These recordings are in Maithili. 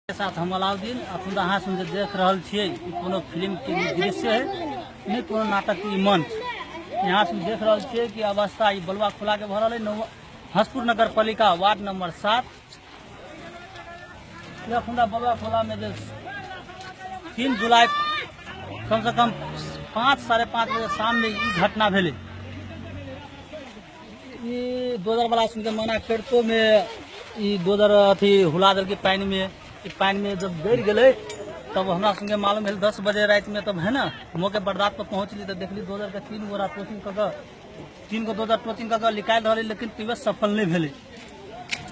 साथ हम अलाउद्दीन। अखन अहाँ सुन जे देख रहल छियै, ई कोनो फिल्म के दृश्य है, नहि कोनो नाटक के ई मंच। यहाँ से देख रहल छियै कि अवस्था ई बलुआ खोला के भऽ रहल है, हंसपुर नगर पालिका वार्ड नंबर 7। अखन बलुआ खोला में जे 3 जुलाई कम से कम 5 5:30 बजे शाम में ई घटना भेलै। ई डोजर वाला सुन के मना करितो में ई डोजर अथी हुला देलकै पानि में। ई पानि में जब गड़ गेलै तब हमरा सुन के मालूम भेल 10 बजे राति में, तब है ना मौके बरदात पर पहुंचली तो देखली डोजर के 3 गोरा टोचिंग कऽ कऽ, 3 गो डोजर टोचिंग कऽ कऽ निकालि रहलै, लेकिन तैयो सफल नहि भेलै।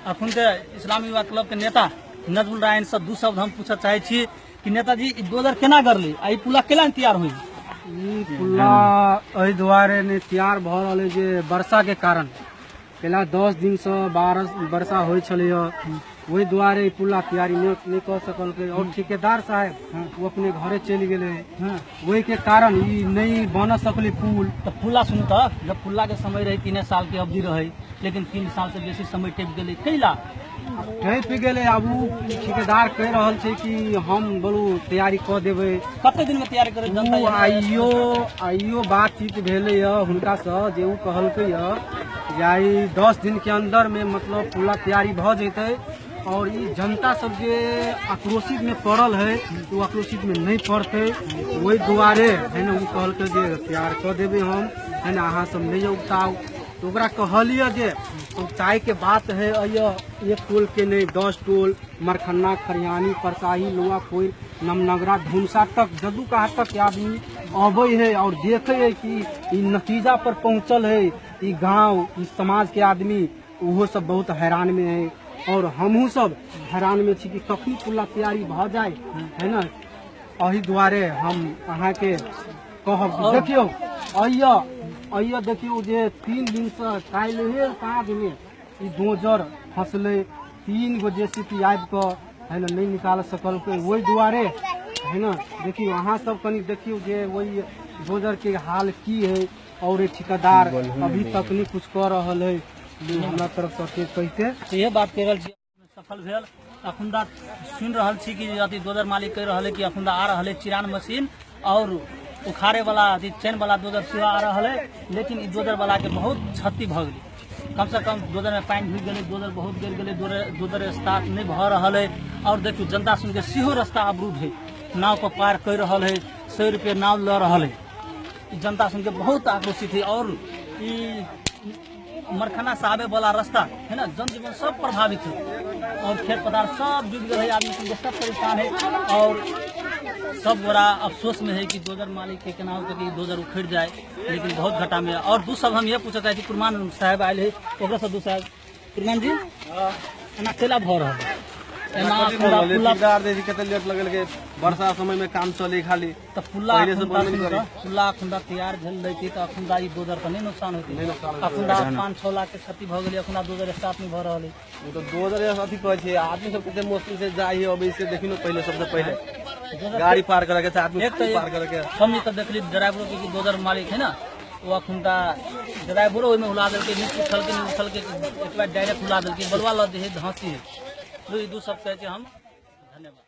अखन के इस्लामी युवा क्लब के नेता नजमुल रायन से 2 शब्द हम पूछऽ चाहै छी कि नेताजी, ई डोजर केना गड़लै आ ई पुला केना तैयार होई? ई पुला एहि दुआरे नहि तैयार भऽ रहल है जे वर्षा के कारण पहला 10 दिन से वर्षा होइ छलैया, ओहि दुआरे ई पुला तैयारी नहि कऽ सकलकै। और ठेकेदार साहेब ओ अपने घरे चलि गेलै, ओहि के कारण ई नहि बन सकलै पुल। तऽ पुला सुनू, तऽ जब पुला के समय रहे 3 साल के अवधि रहे, लेकिन 3 साल से बेसी समय टपि गेलै, कैला टपि गेलै? आब ओ ठेकेदार कहि रहल छै कि हम बोलू तैयारी कऽ देबै। कते दिन में तैयारी करै जनता? ओ आइयो बातचीत भेलै यऽ हुनकासँ जे ओ कहलकै यऽ जे आइ 10 दिन के अंदर में मतलब पुला तैयारी भऽ जेतै। और ई जनता सब जे आक्रोशित में पड़ल है ओ आक्रोशित में नहीं पड़तै, ओहि दुआरे है ने ओ कहलकै जे तैयार कऽ देबै हम, है ने, अहाँ सब नहि उगताउ। तऽ ओकरा कहलियै जे उगताइ के बात है, अइय एक टोल के नहीं 10 टोल, मरखन्ना, खरियानी, परसाही, लोआ कोइर, नमनगरा, धुमसा तक जदू कहाँ तक के आदमी अबै है और देखे है कि ई नतीजा पर पहुंचल है ई गांव, ई समाज के आदमी, ओहो सब बहुत हैरान में है और हमहूँ सब हैरान में छी कि कखनी पुला तैयारी भऽ जाए, है ना। एहि दुआरे हम अहाँके कहब, देखियौ अइय देखियौ जे 3 दिन से काल्हि साँझ में ई डोजर फसलै, 3 गो जेसीबी आबि कऽ है ना नहि निकाल सकलकै, ओहि दुआरे है ना। देखियौ अहाँ सब कनि देखियौ जे ओहि डोजर के हाल की है और ये ठेकेदार अभी तक नहीं कुछ कऽ रहल है। हमरा तरफ से कहिते इहे बात कहि रहल छी। सफल भेल। अखुनदा सुनि रहल छी कि अथी डोजर मालिक कहि रहल है कि अखुनदा आ रहल है चिरान मशीन और उखाड़े वाला अथी चैन वाला डोजर सेहो आ रहल है, लेकिन ई डोजर वाला के बहुत क्षति भऽ गेलै। कम से कम डोजर में पानि ढुकि गेलै, डोजर बहुत गिर गेलै, डोजर स्टार्ट नहि भऽ रहल है। और देखियौ जनता सुन के सेहो रास्ता अवरुद्ध है, नाव पर पार करि रहल है, 100 रुपये नाव लऽ रहल है। ई जनता सुन के बहुत आक्रोशित है और ई मरखाना से आबे वाला रास्ता है ना, जनजीवन सब प्रभावित है और खेत पथार सब डूब गए है, आदमी सब सब परेशान है और सब गोरा अफसोस में है कि डोजर मालिक के केना होतै कि डोजर उखड़ जाए, लेकिन बहुत घाटा में है। और दू सब हम ये पूछऽ चाहै छी, कुरमान साहेब आयल है, ओकरा से दू साहब, कुरमान जी एना केला भऽ रहल है? एना पुला पुला ठेकेदार दै छै, कते लेट लगेलकै, वर्षा समय में काम चले खाली। तऽ पुला पहिले से अखुनता बनबे सुनि करै। कऽ, पुला अखुनता तैयार भेल रहितै तऽ अखुनता ई डोजर के नहि नुकसान होइतै। नहि नुकसान होइतै। अखुनता 5-6 लाख के क्षति भऽ गेलै, अखुनता डोजर स्टार्ट नहि भऽ रहल है। ओ तऽ डोजर अथी कहै छै, आदमी सब कते मुश्किल से जाइ है अबै से। देखिन पहिले सबसे पहिले गाड़ी पार करे के छै, आदमी एक तऽ पार करे के। हम ई तऽ देखली ड्राइवरो के कि डोजर मालिक है ना, ओ अखुनता ड्राइवरो ओहिमे हुला देलकै, नीक उछलकै नहि उछलकै, एक बार डायरेक्ट हुला देलकै, बलुआ लऽ दै है, धँसी है। ई दू सब कहै छै हम। धन्यवाद।